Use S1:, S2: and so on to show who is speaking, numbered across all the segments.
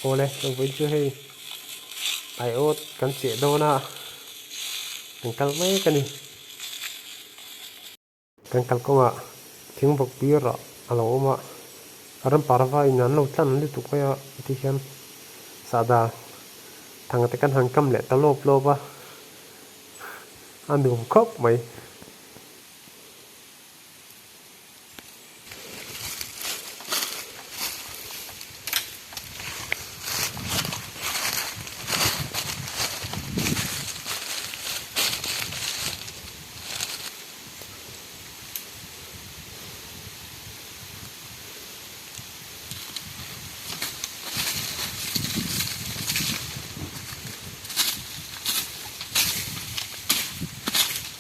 S1: Awle vawiin chu hei aiawt kan cheh dawn a kan kal mek a ni. Kan kalkawngah thingbawk pui rah a lo awm a, a ram parva in an lo tlan lutuk mai a ti hian sahdah thang te kan han kam leh ta lawp lawp a, a nuam khawp mai.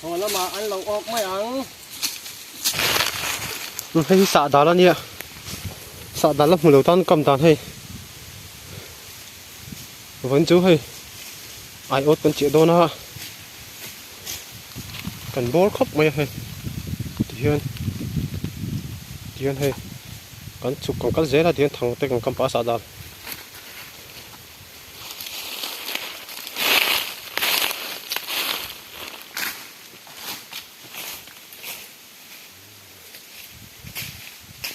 S2: Haw lamah an lo awk mai ang.
S1: Hei hi sah dal a nia sah dal a hmu lo tan kam dan hei vawiin chu hei aiawt kan chiah dawn a kan bawr khawp mai a hei tihian tihian hei kan chhuk kan kal zel a tihian thang te kan kam pah a sah dal.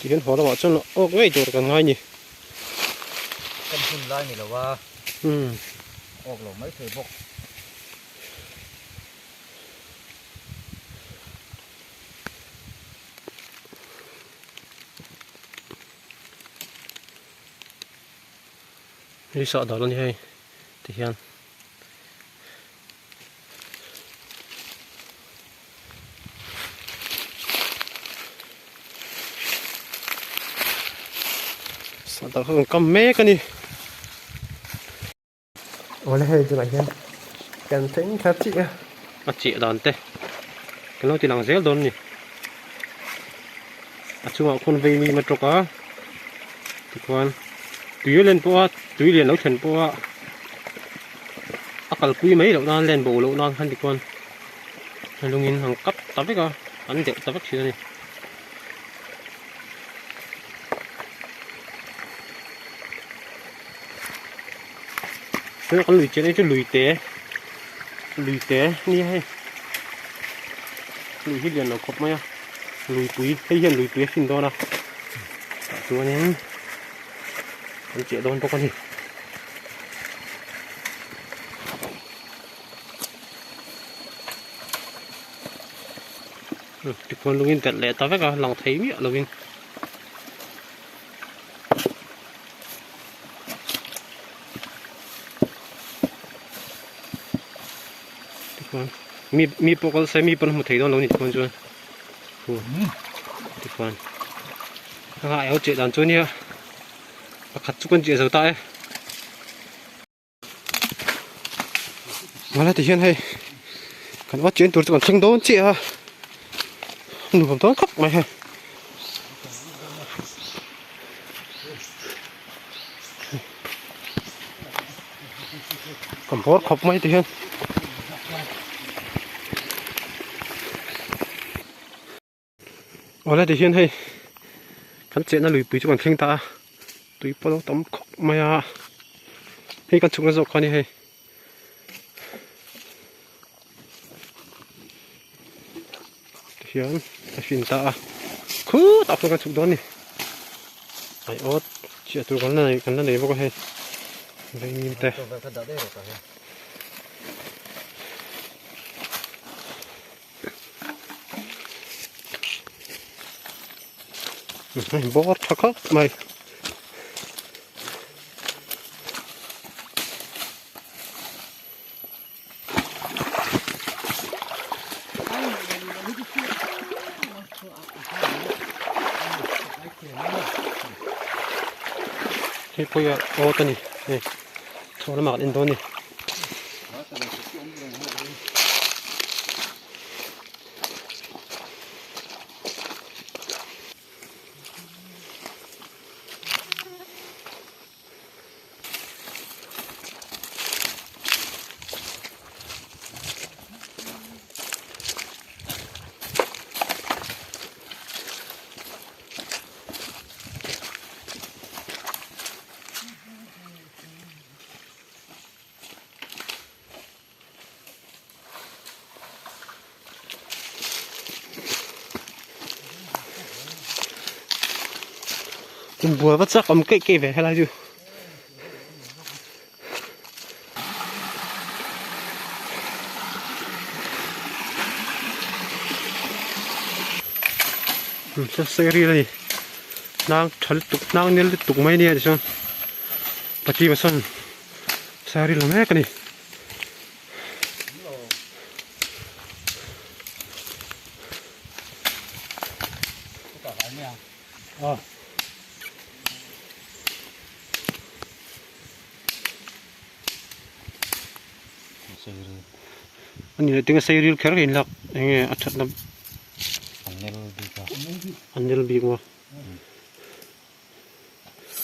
S1: Tihian haw lamah chuan awk ngei tur kan ngai ni.
S2: Kan hun lai ni lo a. Awk lo mai thei bawk.
S1: Hei sah dal a ni hei tihian. Sah kha kan kam mek a ni. Awle hei tunah hian kan thleng thla chiah a. A chiah dan te kan lo ti lang zel dawn a ni. A chungah khawn vei mi a tawk a tikhuan tui a len pawh a tui lian lo thlen pawh a a kalpui mai loh nan len bo loh nan khan tikhuan lungin an kap ta vek a an deuh ta vek thin a ni. Tuna kan lui chian hi chu lui te lui te a nia hei lui hi lian lo khawp mai a luipui hei hian luipui a hrin dawn a tah chuanin kan chiah dawn bawk a ni. Tikhuan lungin telh leh ta vek a lang thei miah lovin. Tikhuan mi mi pawh kal se mi pawn hmu thei dawn lo ni tikhuan chuan hu tikhuan a ai ho cheh dan chu nia pakhat chu kan cheh zo ta e. Mala ti hian hei kan awt chen tur chu kan thleng dawn chiah a nuam dawn khawp mai hei. Kan bawr khawp mai ti hian. Awle ti hian hei kan chenna luipui chu kan thleng ta a tui pawh a lo tam khawp mai a hei kan chhukna zawk kha a ni hei. Tihian a fin ta a khutah pawh kan chhuk dawn a ni aiawt chiah tur kan la nei kan la nei bawk a hei vengim te. Bawr tha khawp mai. Hei pawh hi a awt a ni hei chho lamah kan en dawn a ni. Inbual va chak awm keih keih ve helai chu. Sawi ril a ni hnang tha lutuk hnang nel lutuk mai ania tichuan pativa sawn sawi ril mek a ni. Ani leh tinge sei ril kher in lak enge a thatna
S2: an nel bik a
S1: an nel bik maw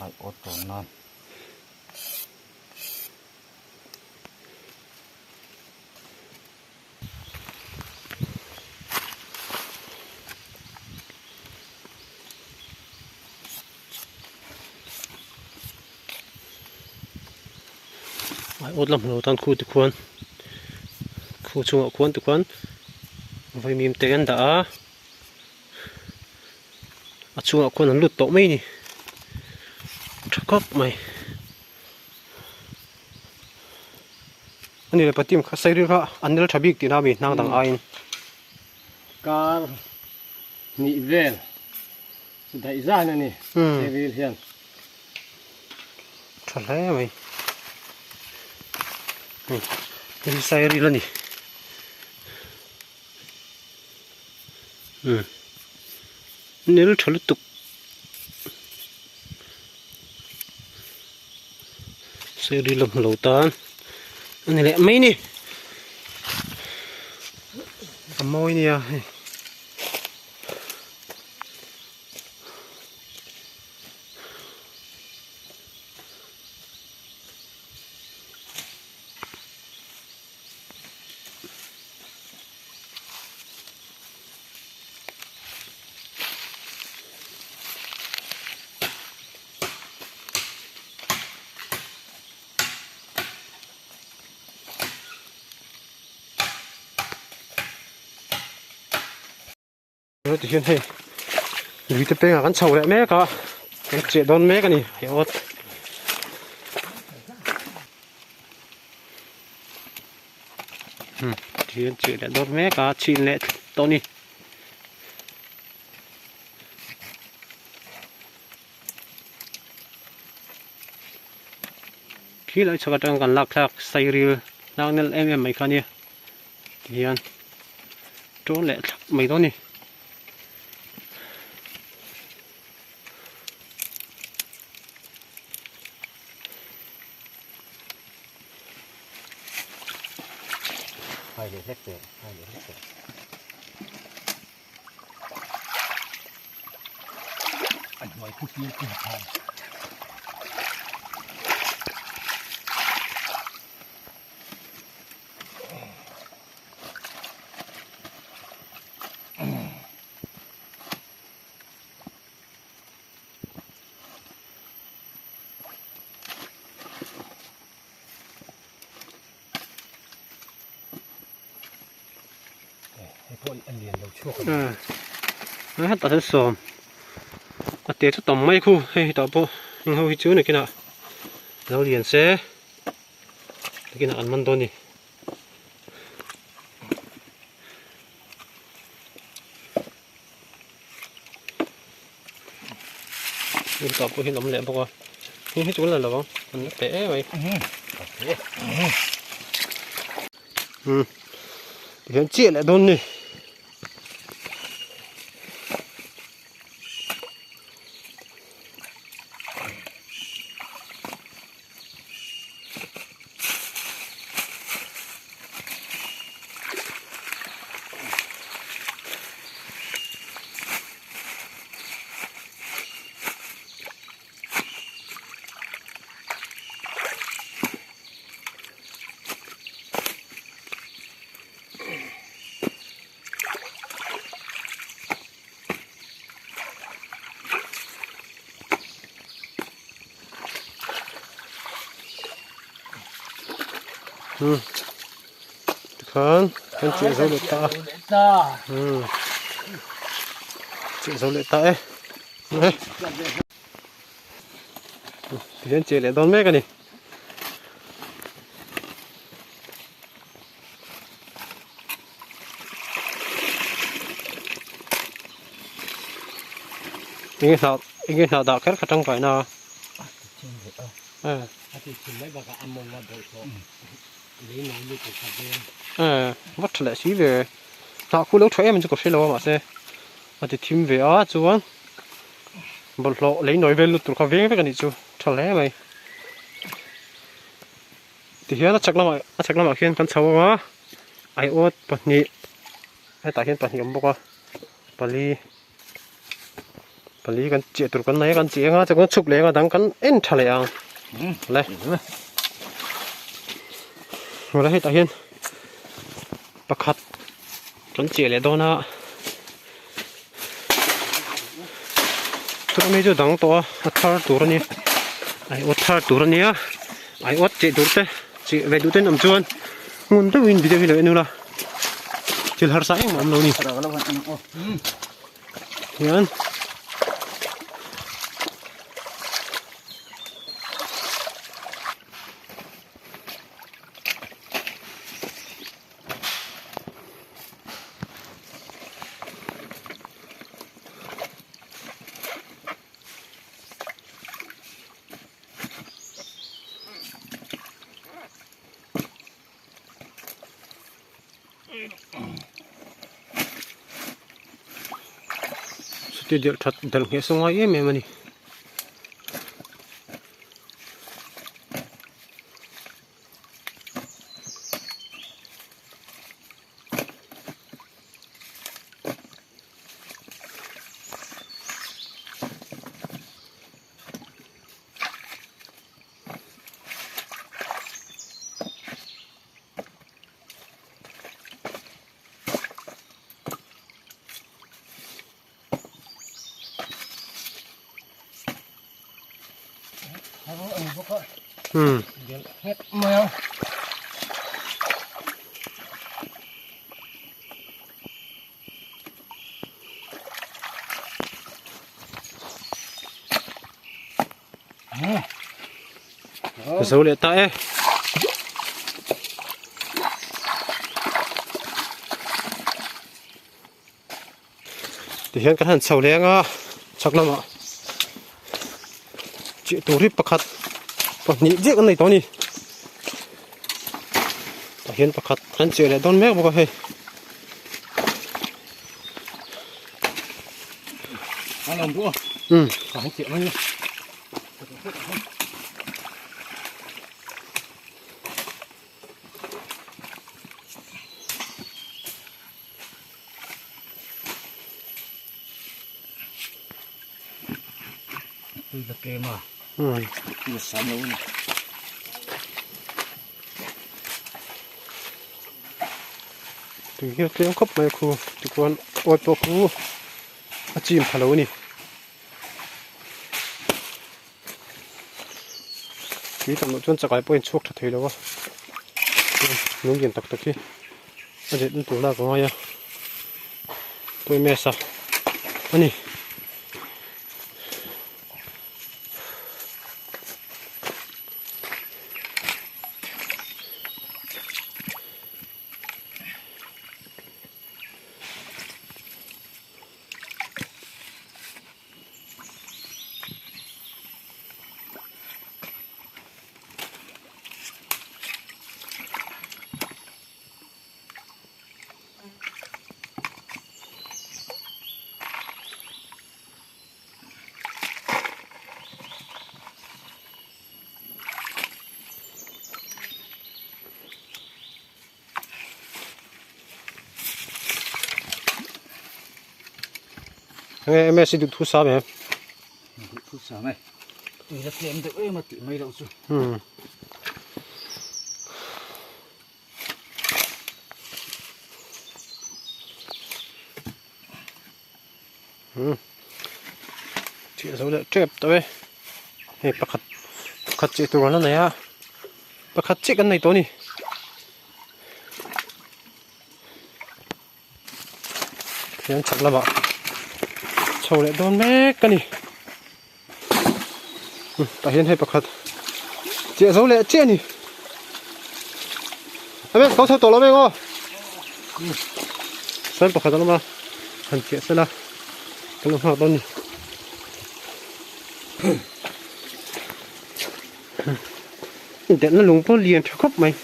S2: ai awt tawn nan.
S1: Ai awt lam hlo tan khu tikhuan khu chungah khuan tikhuan vawimim te an dah a a chungah khuan an lut tawh mai a ni tha khawp mai. Ani le patim kha sairil kha an nel tha bik tihna a mi hnang dang aiin.
S3: Kar hnih vel chu daih zan a ni sairil hian.
S1: Tha hle mai. Hei hei sairil a ni. Umm nel tha lutuk. Seri la hmu lo tan a ni leh mai ni a mawi nia hei. Ti hian hei lui te pengah kan chho leh mek a kan chiah dawn mek a ni hei awt. Ti hian chiah leh dawn mek a chhin leh tawh a ni. Khi lai chhak atang kan lak thlak sairil hnang nel em em mai kha nia tihian tawn leh thlap mai dawn a ni.
S2: Hai leh hlek teh hai leh hlek teh. A hnuai khu pial pial khan. Hei pawh a lian lo chhuak a
S1: ni. A hetah hian sawm a te chu tam mai khu hei hetah pawh heng ho hi chu nakinah lo lian se nakinah an man dawn a ni. Hetah pawh hian awm leh bawk a heng hi chu kan la lo ang an la teh em mai. Umm tihian chiah leh dawn ni. Hmm. Tikhan kan cheh zo leh ta a. Hmm. Cheh zo leh ta e. Tihian che leh dawn mek a ni. Enge hnah enge hnah dah kher kha tangkai na a.
S3: A ti thin mai bakah a mawng a bawlhhlawh lei no lutuk kha veng.
S1: Eh va tha leh si ve. Hnah khu lo tha em chu ka hre lo a mahse a ti thim ve a chuan bawlhhlawh lei nawi vel lut tur kha veng vek a nih chu tha hle mai. Tihian a chak lamah a chak lamah khian kan chho ang a aiawt pahnih hetah hian pahnih a awm bawk a pali pali kan chiah tur kan nei a kan chiah ang a chuan chhuk leh ang a dang kan en tha leh ang le awle hetah hian pakhat kan chiah leh dawn a chuan mi chu dang tawh a a thar tur a ni aiawt thar tur a nia aiawt cheh tur te cheh ve duh te an awm chuan ngun deuhin video hi lo en ula thil harsa engmah awm lo a ni hian. Chuti delh that delh ngheh saw ngai em em a ni. Zo leh ta e. Tihian kan han chho leng a chhak lamah chih tur hi pakhat pahnih diak an nei tawh a ni tah hian pakhat an cheh leh dawn mek bawk a hei.
S2: Tui la tlem a tui a sam lo a ni.
S1: Tui hi a tlem khawp mai a khu tichuan awt pawh khu a chim pha lo a ni. Tui tam loh chuan chakai pawh a inchhuak tha thei lo a lung lian tak tak hi a zet na tur lak a ngai a pawimawh sa a ni. Enge ms i duhthu sam em?
S2: Duhthu sam e. Tui la tlem deuh em a tih mai loh chu.
S1: Hmm. Hmm. Chih zo leh tep tawh e. Hei pakhat pakhat chih tur an la nei a. Pakhat chiah kan nei tawh a ni. Hian chhak lamah chho leh dawn mek a ni. Tah hian hei pakhat chiah zo leh chiah a ni. Amen ko chho tawh lo mai ang aw. Sawn pakhat a awm a han chiah sela kan lo nghak dawn a ni. Intelhna lung pawh lian tha khawp mai.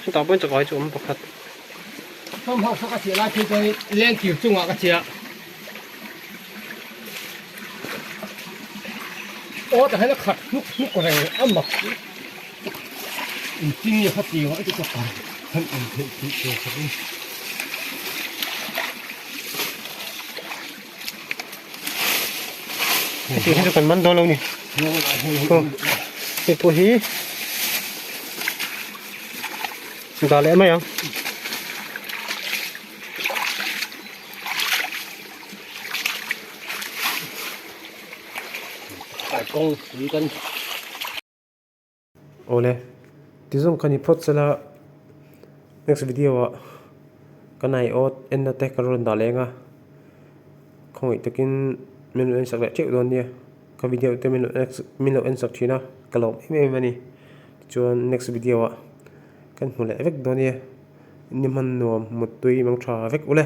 S1: Chutah pawhin chakai chu a awm pakhat.
S3: Aw tah hian a khat hnuk hnuk reng a mak engtin nge kha ti ngawih te chu a han awm theih tih tur khawp in.
S1: Heti hi chu kan man dawn lo ni. Hei pawh hi dah leh mai ang. Awle tizawng kha ni phawt sela next video ah kan aiawt enna te ka rawn dah leh ang a khawngaih takin min rawn ensak leh teuh dawn nia ka video te min lo ensak thin a ka lawm em em a ni tichuan next video ah kan hmu leh vek dawn nia ni hman nuam muttui mang tha vek ule.